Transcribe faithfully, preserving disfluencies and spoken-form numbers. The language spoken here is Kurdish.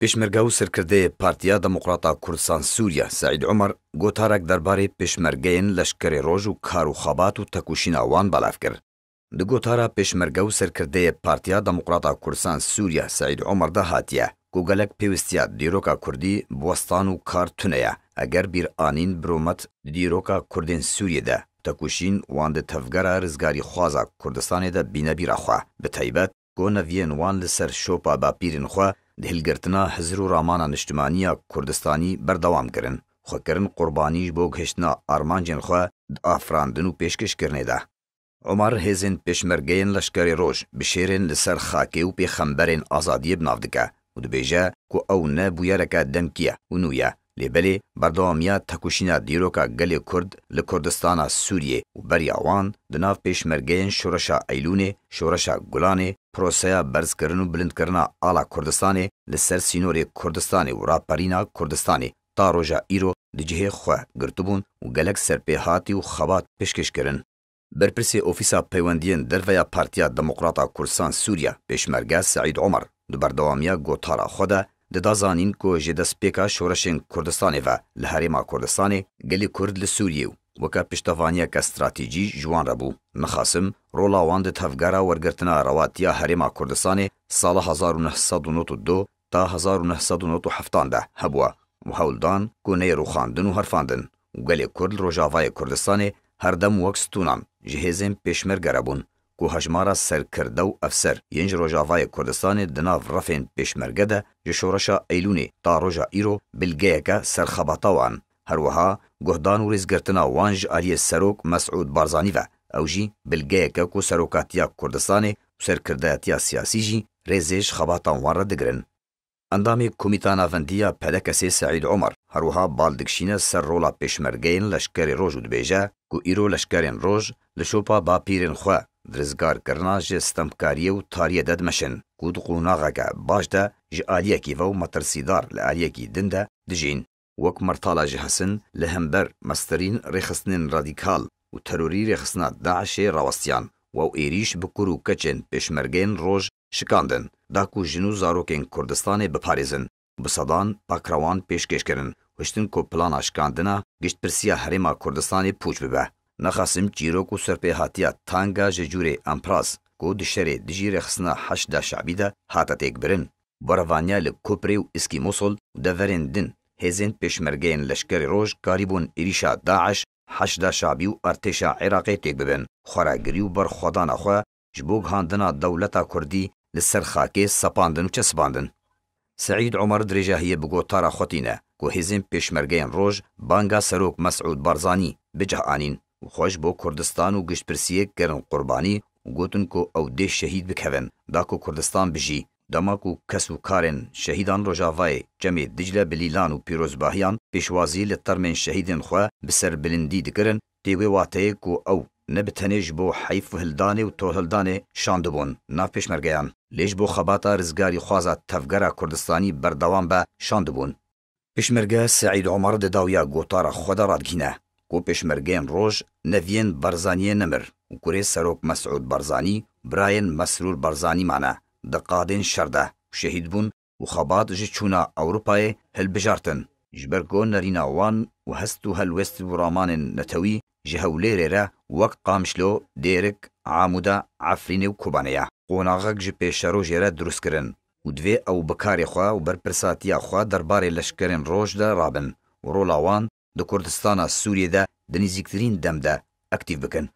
Pêşmerge û serkirdeyê Partiya Demokrata Kurdistan Sûriye Seîd Omer gotarek derbarê pêşmergeyên Leşkerê Roj û kar û xebat û tekoşîna wan belav kir. Di gotara pêşmerge û serkirdeyê Partiya Demokrata Kurdistan Sûriye Seîd Omer de hatiye ku gelek pêwistiya dîroka kurdî bi westan û kar tune ye. Eger bîr anîn biromet di dîroka kurdên Sûriyê de tekoşîn wan di tevgera rizgarîxwaza Kurdistanê de bîne bîra xwe. Bi taybet ku neviyên wan li ser şopa bapîrên xwe di hilgirtina hizir û ramana niştimanî ya Kurdistanî berdewam kirin, xwe kirin qurbanî ji bo gihiştina armancên xwe di afirandin û pêşkêşkirinê de. Omar hêzên pêşmergeyên Leşkerê Roj bi şêrên li ser xakê û pêxemberên azadiyê bi nav dike û dibêje ku ew ne bûyereke demkî ye û nû ye. Lê belê berdewamiya tekoşîna dîroka gelê Kurd li Kurdistana Sûriyê û beriya wan di nav pêşmergeyên Şoreşa Eylûnê, Şoreşa Gulanê, proseya berzkirin û bilindkirina ala Kurdistanê li ser sînorê Kurdistanê û raperîna Kurdistanê ta roja îro di cihê xwe girtibûn û gelek serpêhatî û xebat pêşkêş kirin. Berpirsê Ofîsa Peywendiyên Derve ya Partiya Demokrata Kurdistan Sûriye, Pêşmerge Seîd Omer, di berdewamiya gotara xwe de dida zanîn ku ji destpêka şoreşên Kurdistanê ve li Herêma Kurdistanê gelê Kurd li Sûriyê û weke piştevaniyeke stratejî ji wan re bû. Nixasim, rola wan di tevgera wergirtina rewatiya Herêma Kurdistanê sala hezar û neh sed û nod û du ta hezar û neh sed û nod û heft de hebûye û hewl dan ku neyê rûxandin û herfandin û gelê Kurd li Rojavayê Kurdistanê her dem wek stûnan ji hêzên pêşmerge re bûn ku hejmara serkirde û efser yên ji Rojavayê Kurdistanê di nav refên pêşmerge de ji Şoreşa Eylûnê ta roja îro bilgeyeke ser xebata wan. Her wiha guhdan û rêzgirtina wan ji aliyê Serok Mesûd Barzanî ve, ew jî bilgeyeke ku serokatiya Kurdistanê û serkirdeyatiya siyasî jî rêzê ji xebatan wan re digirin. Endamê Komîta Navendî ya P D K'ê Seîd Omer her wiha bal dikişîne ser rola pêşmergeyên Leşkerê Roj û dibêje ku îro Leşkerên Roj li şopa bapîrên xwe di rizgarkirina ji stemkariyê û tariyê de dimeşin ku di qonaxeke baş de ji aliyekî ve û metirsîdar li aliyekî din de dijîn. Wek mertala ji hesin li hember mestirîn rêxistinên radîkal û terorî rêxistina DAIŞê rawestiyan û ew êrîş bi kur û keçên pêşmergeyên Roj şikandin, da ku jin û zarokên Kurdistanê biparêzin û bi sedan pakrewan pêşkêş kirin, hiştin ku plana şikandina giştpirsiya Herêma Kurdistanê pûç bibe. Nexasim çîrok û serpêhatiya tanga ji cûrê empraz ku di şerê dijî rêxistina Heşda Şebî de hate têkbirin, berevaniya li Koprê û Îskî Mosul û deverên din hêzên pêşmergeyên Leşkerê Roj karîbûn êrîşa DAIŞ, Heşda Şebî û artêşa Iraqê têk bibin, xweragirî û berxwedana xwe ji bo gihandina dewleta Kurdî li ser xakê sepandin û çesibandin. Seîd Omer dirêjahiyê bi gotara xwe tîne ku hêzên pêşmergeyên Roj banga Serok Mesûd Barzanî bi cih anîn û xwe ji bo Kurdistan û giştpirsiyê kirin qurbanî û gotin ku ew dê şehîd bikevin, da ku Kurdistan bijî, dema ku kes û karên şehîdan Rojavayê Çemê Dicle bi lîlan û pîrozbahiyan pêşwazî li termên şehîdên xwe bi serbilindî dikirin, tê wê wateyê ku ew ne bi tenê ji bo heyf û hildanê û tohildanê şandibûn nav pêşmergeyan, lê ji bo xebata rizgarîxwaza tevgera Kurdistanî berdewam be şandibûn. Pêşmerge Seîd Omer di dawiya gotara xwe de radigihîne ku pêşmergeyên Roj neviyên Barzaniyê nemir û kurê Serok Mesûd Barzanî, birayên Mesrûr Barzanî mane di qadên şer de û şehîd bûn û xebat ji çûna Ewropayê hilbijartin. Ji ber ku nerîna wan û hest û helwest û ramanên netewî ji Hewlêrê re wek Qamişlo, Dêrik, Amûda, Efrînê û Kobanê ye. Qonaxek ji pêşerojê re dirust kirin û divê ew bi karê xwe û berpirsatiya xwe derbarê leşkerên Roj de rabin û rola wan di Kurdistana Sûriyê de di nêzîktirîn dem de aktîf bikin.